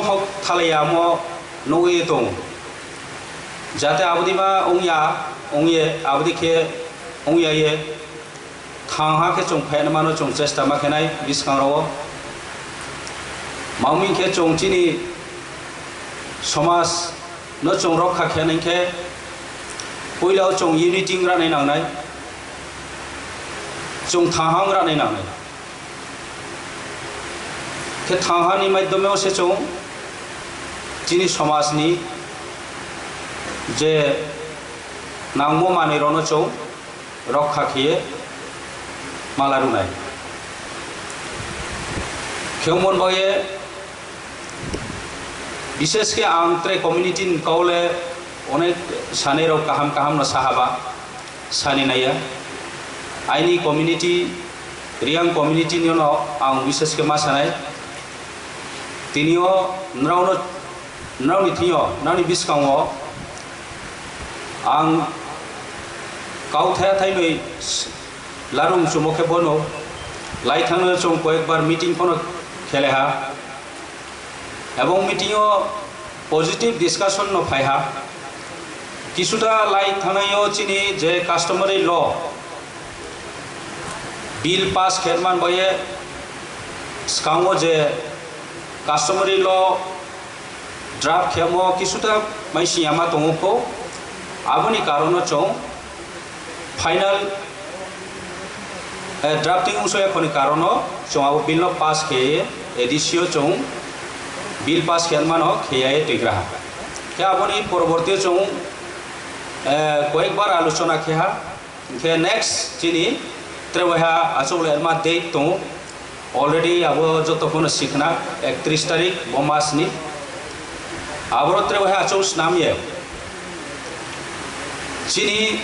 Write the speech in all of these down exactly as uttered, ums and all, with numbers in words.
Kok thalai ya omo nugwi tongo. Jate aboni ma wngya, wngye, aboni khe wngya ye. Thangha khe chwng phaina mano chwng chesta ma khenai bwskangrok o. Mamwi khe chwng chini somaj no chwng rokha khe nai khe puila o chwng unity wngranai nangnai. Chwng thangha wngranai nangnai. Khe thanghani maidhyameo se chwng chini somajni je nangmo manwirokno chwng rokha khiye mala rwnai. Khe wngmon baoye bishesh khe ang tre community ni kaule onek sanirok kaham kaham no sahaba. Sani naiya. Aini community, Reang community ni no ang bises khe ma sanai. Tinio nrao no, nrao ni thio, nrao ni biskango ang kau thaya thainwi s-, larung chumo khe bono lai thangno chwng koyekbar meeting phano kheleha. Ebong meeting o positive discussion no phaiha. Kisuda lai thanai o chini je customary law bill pass khe man baye, skango je customary law draft khemo kisuda mai siyama tongo kho. Aboni karono chwng final, eh, drafting wngsoya khoni karono chwng abo bill no pass khe A D C o chwng bill pass khe mano kheyai twikraha. Khe aboni poroborti o chwng, eh, koyekbar alochona kheha. Hwnkhe next chini tre waiha achuk le ma date tongo. Already abo joto phano sikna, ektris tarik bo mas ni. Aboro tre waiha achuk snam ye. Chini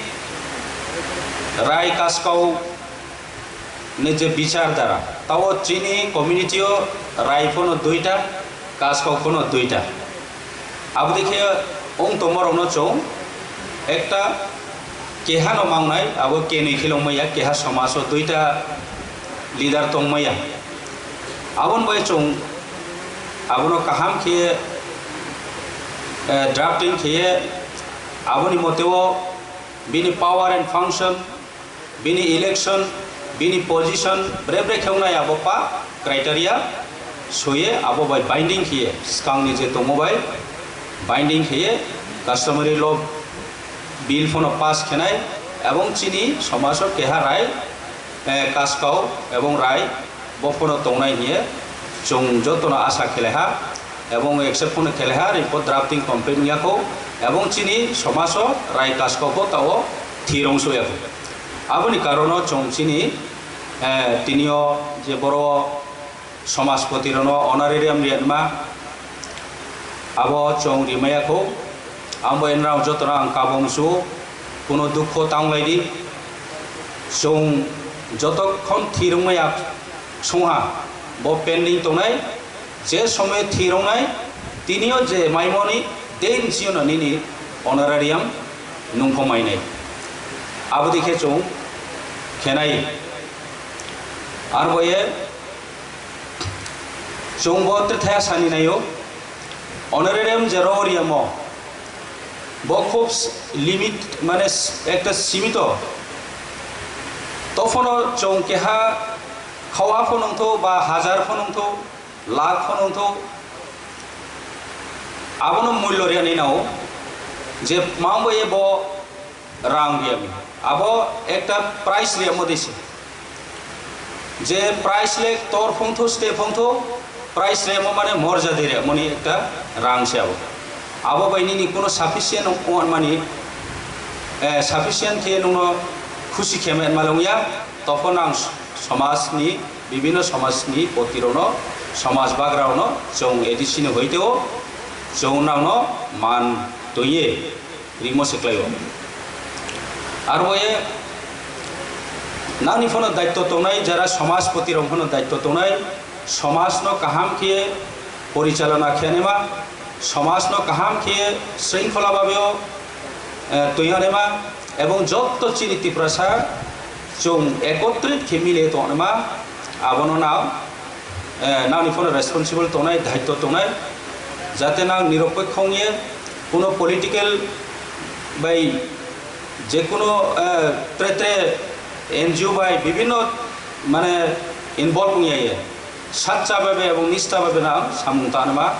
Rai Kaskau ni je bichar dara, tao chini community o Rai phano duita, Kaskau phano duita. Abo dikhe wng tongma rokno chwng ekta keha no mangnai, abo kenwi khilong maya, keha somaj o duita leader tong maya. Aboni bai chwng abono kaham khe, eh, drafting khe aboni mote o bini power and function, bini election, bini position, bre bre khe wngnai abo pa criteria soye abo bai binding khiye, swkangni je tongmo bai binding khiye, customary law bill phano pass khenai, ebong chini somajo keha rai, eh, Kaskau ebong rai, bo phano tongnai hiye chwng jotono asa khelaiha, ebong accept phano khelaiha, report drafting complete wngya kho, ebong chini somajo rai Kaskau bo tao thirong soya kho. Aboni karono chwng chini, eh, tinio je boro somajpoti rono honorarium riyatma, abo chwng rimaya kho. Ang bo enrang jotono ang kabong su, kuno dukho tanglai di. Chwng jotokhon thirwngmaya songha, bo pending tongnai, je somoy thirwngnai, tinio je maimoni, den chiyano nini honorarium nungkho mainai. Abo dikhe chwng khenai. Arboye Chwng bo tethaya sani naio, honorarium je rw riyamo, bo khub s-, limit, mane s-, ekta simito. Tophono chwng keha khawa pho nongtho ba hajar pho nongtho, lakh pho nongtho, abono mullo riyani nao, je mangbo ebo rang riyami. Abo ekta price riyamo desi. Je price le tor phongtho, ste phongtho, price riyamo mane morjadi riyamoni ekta rang se abo. Abo bai nini kuno sufficient ong mani, eh, sufficient khe nungno khusi khe ma malongya, topho nang somajni, bibhinno somajni potirokno, somaj bagraokno chwng A D C ni hoiteo chwng nangno man twiye rimo se klaio. Arboye nangni phano daitto tongnai, jara somajpoti rok phano daitto tongnai, somajno kaham khe porichalona khe anima, somajno kaham khe shringkhola babeo, eh, twi anima, ebong jotto chini Tiprasa chwng ekotrit khe mile tong anima, abono nang, eh, nangni phano responsible tongnai, daitto tongnai. Jate nang niropekho wngye kuno political bai je kuno, eh, tre tre N G O bai bibinno mane involve wngya ye. Sacha babe ebong nista babe nang samung tanma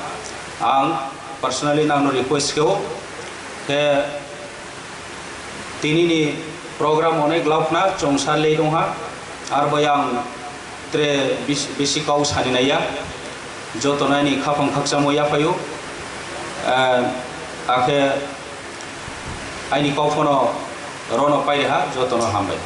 ang personally nangno request keo. Khe tini ni program onek laukna chongsa lei dongha, arbo yang tre bis-, bisi kau sani naiya, joto naini khapang khakchamo yaphaio, eh, akhe aini kau phano rono paireha, jotono hambai.